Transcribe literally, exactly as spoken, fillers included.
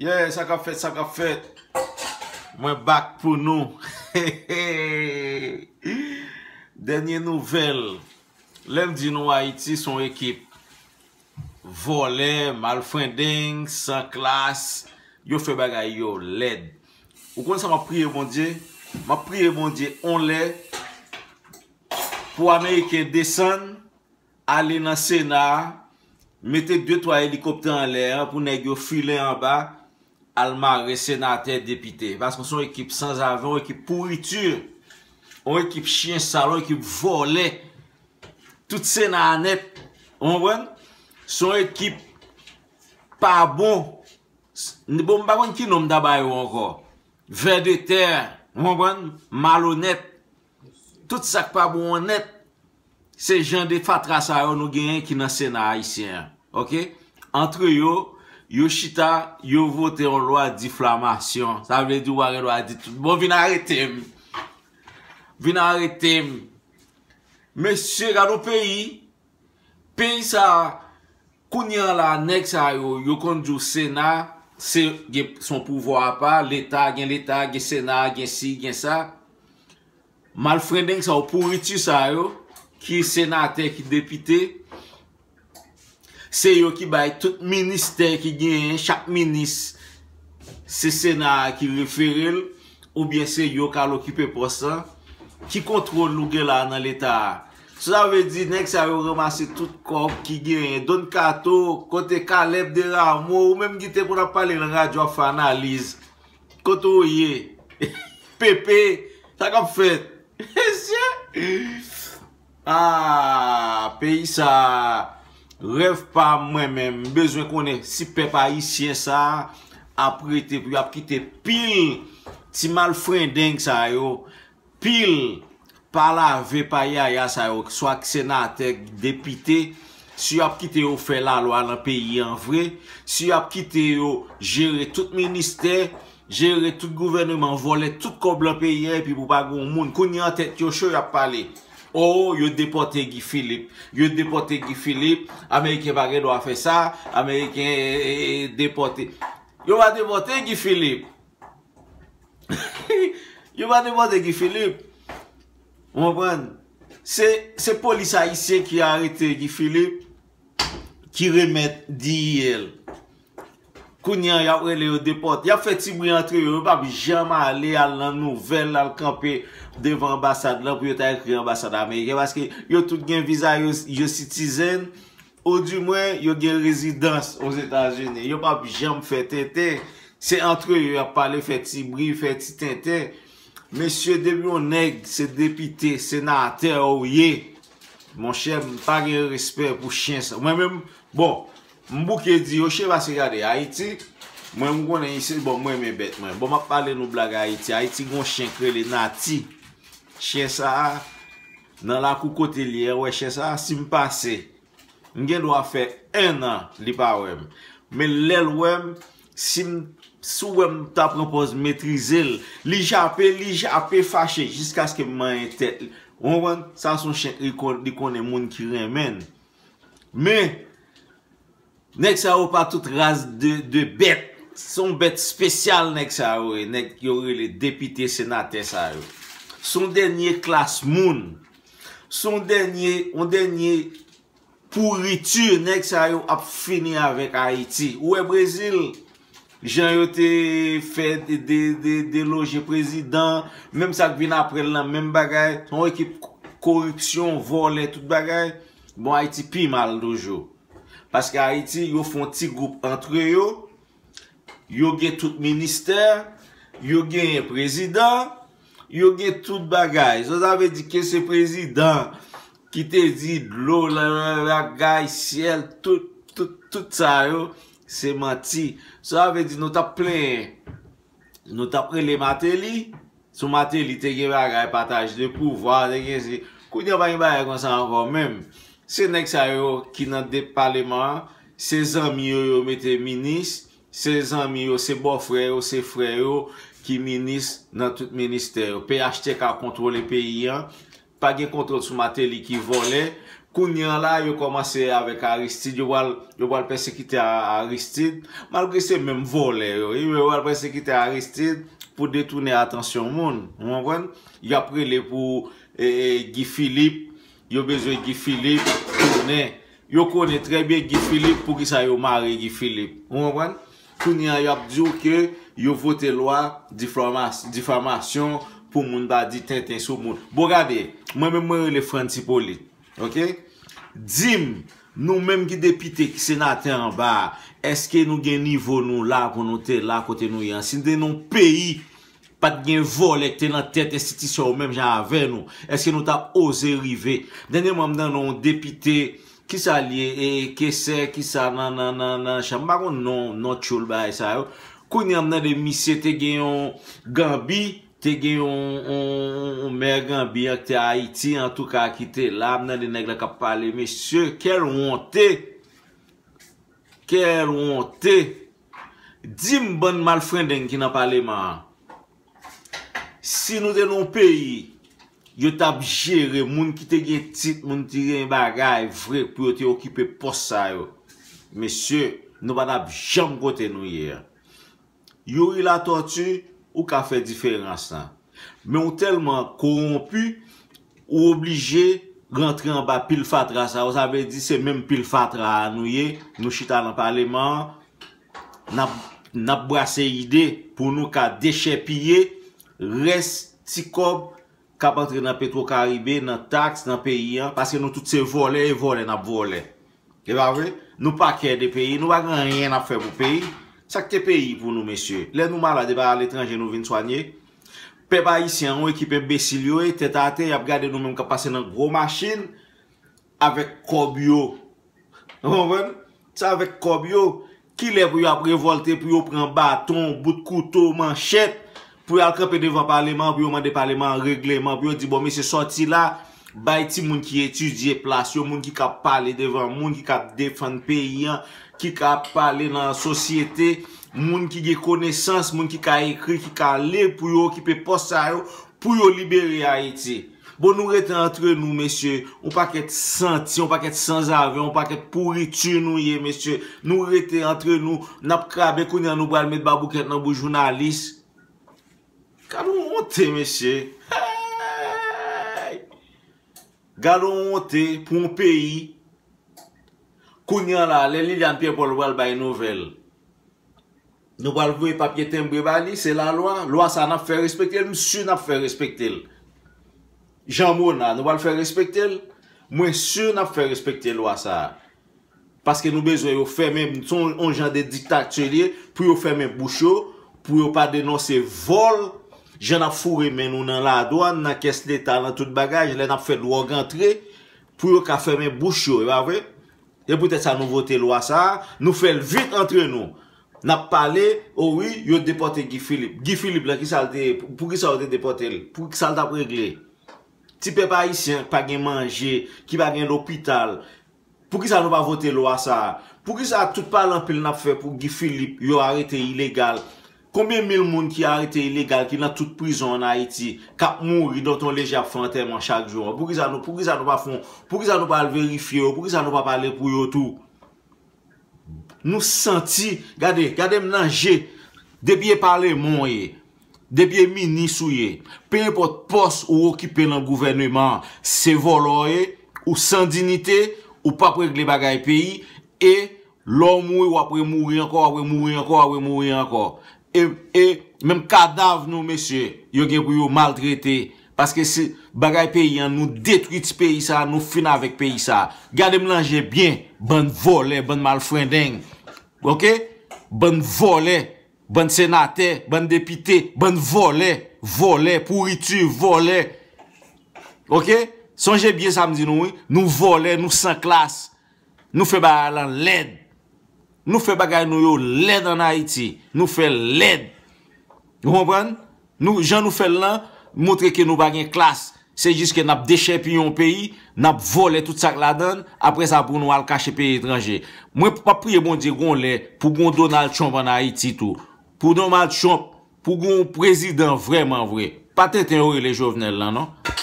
Yeah, sa k ap fèt, sa k ap fèt. Mwen back pou nou. Dènye nouvèl. Lè m di nou Ayiti se yon ekip vòlè, malfrendeng, san klas, yo fè bagay yo lèd. Ou konn sa m ap priye Bondye? M ap priye Bondye on lè pou Ameriken desann, ale nan Sena a, mete de twa elikoptè anlè an pou nèg yo file anba, al mare senatè, depite. Paske se yon ekip sanzave, yon ekip pouriti, yon ekip chyen sal, yon ekip vòlè. Tout Sena a nèt, ou konprann? Se yon ekip pa bon. S-, bon, m pa konn ki non m ta ba yo ankò. Vè de tè, ou konprann? Malonèt. Tout sa k pa bon an nèt. Se jan de fatra sa yo nou genyen ki nan Sena ayisyen an. Oke? Antre yo, yo chita, yo vote yon lwa diflamasyon. Sa vle di ou pa gen dwa di tout. Bon, vin arete m. Vin arete m. Mesye, gade yon peyi. Peyi sa a, kounye a la, nèg sa yo, yo konn di w Sena, se, gen, se yon pouvwa apa, Leta, gen Leta, gen Sena, gen si, gen sa. Malfrendeng sa yo, pouriti sa yo, ki senatè, ki depite, se yo ki bay tout ministè ki genyen, chak minis, se Sena a ki refere l, oubyen se yo k al okipe pòs lan. Ki kontwòl nou gen la nan Leta a? Sa vle di, nèg sa yo ranmase tout kòb ki genyen. Don Kato, kote Caleb Desrameaux, ou menm ki te konn ap pale nan radyo ap fè analiz. Kote w ye? Pepe, sa k ap fèt? Mesye! Ah, peyi sa a, rèv pa m mwen menm, m bezwen konnen si pèp ayisyen sa a ap rete pou y ap kite pil ti malfrendeng sa yo, pil pa lave pa yaya sa yo, swa k senatè, k depite, si y ap kite yo fè lalwa nan peyi an vre, si y ap kite yo jere tout ministè, jere tout gouvèneman, vòlè tout kòb lan peyi an, epi pou pa gen yon moun. Kounye a tèt yo cho, y ap pale. Oh, yo depòte Guy Philippe. Yo depòte Guy Philippe. Ameriken pa gen dwa fè sa. Ameriken, eh, eh, eh, depòte. Yo pa depòte Guy Philippe. Yo pa depòte Guy Philippe. Ou konprann? Se, se polis ayisyen ki arete Guy Philippe, ki remèt D I L. Kounye a, y ap rele yo depòte. Y ap fè ti bri antre yo. Yo p ap janm ale, al nan nouvèl, al kanpe devan anbasad lan pou yo ta ekri anbasad ameriken, paske yo tout gen viza, yo, yo citizen, odimwen, yo gen rezidans Ozetazini. Yo p ap janm fè tenten. Se antre yo y ap pale, fè ti bri, fè ti tenten. Mesye, depi yon nèg se depite, senatè ou ye, monchè, m pa gen respè pou chen sa. Mwen menm, bon, m bouke di yo chen, paske gade, Ayiti, mwen m konnen isi, bon, mwen renmen bèt mwen. Bon, m ap pale nou blag Ayiti. Ayiti gon chen k rele Nati. Chen sa a, nan lakou kote l ye a, wè chen sa a, si m pase, m gen dwa fè en an li pa wè m. Men lè l wè m, si m, si w wè m ta pran pòz metrize l, li jape, li jape fache jiskaske m manyen tèt li. Ou konprann? Sa se yon chen, li kon-, li konnen moun ki renmen l. Men, nèg sa yo pa tout ras de, de bèt. Se yon bèt espesyal, nèg sa yo ye. Nèg yo rele depite, senatè sa yo. Se yon dènye klas moun. Se yon dènye, yon dènye pouriti, nèg sa yo ap fini avèk Ayiti. Ou wè Brezil, jan yo te fè de, de, de, deloje prezidan, menm sa k vin apre l lan, menm bagay, se yon ekip koripsyon, vòlè, tout bagay. Bon, Ayiti pi mal toujou. Paske Ayiti, yo fè yon ti gwoup antre yo, yo gen tout ministè, yo genyen prezidan, yo gen tout bagay. So, sa vle di ke se prezidan ki te di dlo, la, la, la, gaz, syèl, tout, tout, tout sa yo, se manti. Sa vle di nou t ap plenyen, nou t ap rele Martelly, sou Martelly te gen bagay, pataj de pouvwa, te gen se. Kounye a pa gen bagay konsa ankò menm. Se nèg sa yo ki nan de paleman an, se zanmi yo yo mete minis, se zanmi yo, se bòfrè yo, se frè yo ki minis nan tout ministè yo. P H T K kontwole peyi an, pa gen kontwòl sou Martelly ki vòlè, Kounye a la, yo kòmanse avèk Aristide, yo pral, yo pral pèsekite a- Aristide, malgre se menm vòlè yo ye, yo pral pèsekite Aristide pou detounen atansyon moun. Ou konprann? Y ap rele pou e, e, Guy Philippe, yo bezwen Guy Philippe tounen. Yo konnen trè byen Guy Philippe, poukisa yo mare Guy Philippe. Ou konprann? Kounye a, y ap di w ke yo vote lwa difamas- difamasyon pou moun pa di tenten sou moun. Bon, gade, mwen menm mwen rele Frantz Hyppolite. Ok? Di m, nou menm ki depite, ki senatè anba a, èske nou gen nivo nou la pou nou te la kote nou ye an? Si n te nan yon peyi, pa t gen vòlè ki te nan tèt enstitisyon yo menm jan avè nou, èske nou t ap oze rive? Dènyèman, m tande yon depite, kisa l ye, e, Kesè, kisa nan, nan, nan, nan, chan, m pa konn non, non tchoul bagay sa yo. Kounye a, m tande misye te gen yon Ganbi, te gen yon, yon, yon, yon mè Ganbi an ki te Ayiti, antouka, ki te la, m tande nèg la k ap pale, mesye, quelle honte! Quelle honte! Di m bann malfrendeng ki nan paleman an. Si nou te nan yon peyi, yo t ap jere moun ki te gen tit, moun ki te gen bagay vre pou yo te okipe pòs sa yo. Mesye, nou pa t ap janm kote nou ye a. Youri Latortue, ou ka fè diferans lan. Men ou tèlman kowonpi, ou oblije rantre anba pil fatra sa yo. Sa vle di se menm pil fatra a nou ye. Nou chita nan paleman an, n ap, n ap brase ide pou nou ka dechèpiye rès ti kòb k ap antre nan Petwokaribe, nan taks, nan peyi an, paske nou tout se vòlè e vòlè n ap vòlè. E pa vre? Nou pa kè de peyi, nou pa gen anyen n ap fè pou peyi. Sa k te peyi pou nou, mesye? Lè nou malad, e pa aletranje nou vin swanye? Pèp ayisyen an, yon ekip enbesil yo ye, tèt atè, y ap gade nou menm k ap pase nan gwo machin avèk kòb yo. Ou konprann? Se avèk kòb yo. Kilè pou yo ap revòlte, pou yo pran baton, bout kouto, manchèt, pou y al kanpe devan paleman an, pou yo mande paleman an regleman, pou yo di, bon, mesye, sòti la, bay timoun ki etidye plas yo, moun ki ka pale devan moun, ki ka defann peyi an, ki ka pale nan sosyete, moun ki gen konesans, moun ki ka ekri, ki ka li, pou yo okipe pòs sa yo, pou yo libere Ayiti. Bon, nou rete antre nou, mesye. Yon pakèt santi, yon pakèt sanzave, yon pakèt pouriti nou ye, mesye. Nou rete antre nou, n ap krabe, kounye a nou pral met baboukèt nan bouch jounalis. Gad yon wonte, mesye. Hey! Gad yon wonte pou yon peyi. Kounye a la, lè Liliane Pierre Paul pral bay nouvèl, nou pral voye papye tenbre ba li, se lalwa. Lwa sa a, n ap fè respekte l, m si n ap fè respekte l. Jan Mona, nou pral fè respekte l. Mwen si n ap fè respekte lwa sa a. Paske nou bezwen yo fèmen, se yon, yon jan de diktati li ye, pou yo fèmen bouch yo, pou yo pa denonse vòl, jan n ap foure men nou nan ladwàn, nan kès leta, nan tout bagay, lè n ap fè dwòg antre, pou yo ka fèmen bouch yo, e pa vre? E poutèt sa nou vote lwa sa a, nou fè l vit antre nou. N ap pale, o wi, yo depòte Guy Philippe. Guy Philippe la, kisa l te ye? Pou, poukisa yo te depòte l? Pou kisa l t ap regle? Ti pèp ayisyen pa gen manje, ki pa gen lopital. Poukisa nou pa vote lwa sa a? Poukisa tout pale anpil n ap fè pou Guy Philippe, yo arete ilegal? Konbyen mil moun ki arete ilegal, ki nan tout prizon ann Ayiti, k ap mouri, dont on leje ap fè antèman chak jou an? Poukisa nou, poukisa nou pa fè, poukisa nou pa al verifye yo? Poukisa nou pa pale pou yo tou? Nou santi, gade, gade m nan je, depi e paleman w ye, depi e minis ou ye, pe enpòt pòs ou okipe nan gouvèneman an, se vòlè w ye, ou san dinite, ou p ap regle bagay peyi, e lè w mouri, w ap remouri ankò, w ap remouri ankò, w ap remouri ankò. E, e menm kadav nou, mesye, yo gen pou yo maltrete. Paske se bagay peyi an, nou detwi ti peyi sa, nou fin avèk peyi sa. Gade m nan je byen, bann vòlè, bann malfrendeng. Ok? Bann vòlè, bann senatè, bann depite, bann vòlè, vòlè, pouriti, vòlè. Ok? Sonje byen sa m di nou, wi. Nou vòlè, nou san klas. Nou fè bagay lan lèd. Nou fè bagay nou yo lèd ann Ayiti. Nou fè l lèd. Ou konprann? Nou, jan nou fè l lan, montre ke nou pa gen klas. Se jis ke n ap dechèpiye yon peyi, n ap vòlè tout sa k ladan l, apre sa pou nou al kache peyi etranje. Mwen, m ap priye Bondye gon lè pou gon Donald Trump ann Ayiti tou. Pou Donald Trump, pou gon prezidan vrèman vre. Pa tenten yo rele Jovenel lan, non.